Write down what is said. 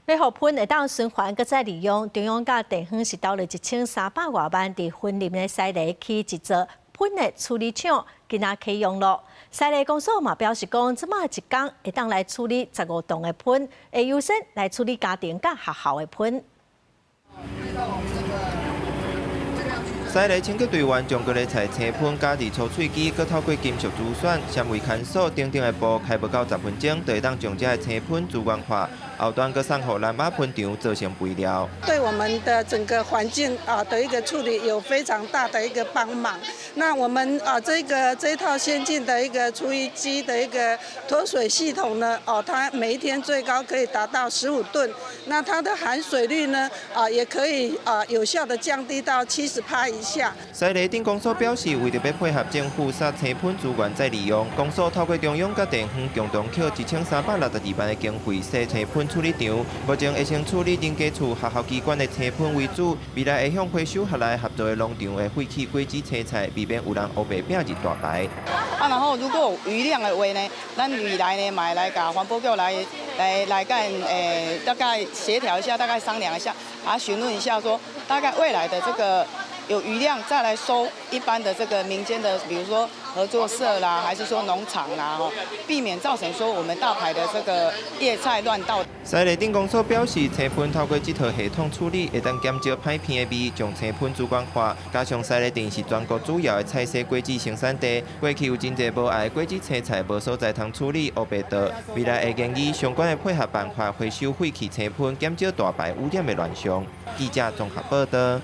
欲予糞會當循環閣再利用，中央佮地方是投入1300外萬，佇雲林的西螺起一座糞的處理廠，今仔啟用囉。西螺公所嘛表示講，這馬一工會當來處理15噸的糞，會優先來處理家庭佮學校的糞。西螺清潔隊員將高麗菜青糞加佇粗碎機，閣透過金屬珠選、纖維牽索等等的步，開無到10分鐘，就會當將這个青糞資源化，後端閣送予南馬糞場做成肥料。對我們的整個環境啊的一個處理有非常大的一個幫忙。那我們啊這個這一套先進的一個廚餘機的一個脫水系統呢，哦，它每一天最高可以達到15噸，那它的含水率呢，啊，也可以啊有效的降低到70%以下。西螺鎮公所表示，為著欲配合政府殺青糞資源再利用，公所透過中央佮地方共同抾1362萬的經費設青糞處理場，目前會先處理人家厝、學校機關的青糞為主，未來會向回收合來合作的農場的廢棄果子青菜，避免有人烏白摒入大排。啊，然後如果有餘量的話呢，咱未來呢嘛會來共環保局來來來共大概協調一下，大概商量一下，啊，詢問一下說，大概未來的這個有餘量再來收一般的這個民間的，比如說合作社啦，還是說農場啦，吼，避免造成說我們大排的這個葉菜亂倒。西螺鎮公所表示，青糞透過這套系統處理，會當減少歹鼻的味，將青糞資源化。加上西螺鎮是全國主要的菜蔬果子生產地，過去有真濟無愛的果子青菜無所在通處理，烏白倒。未來會建議相關的配合辦法回收廢棄青糞，減少大排污染的亂象。記者綜合報道。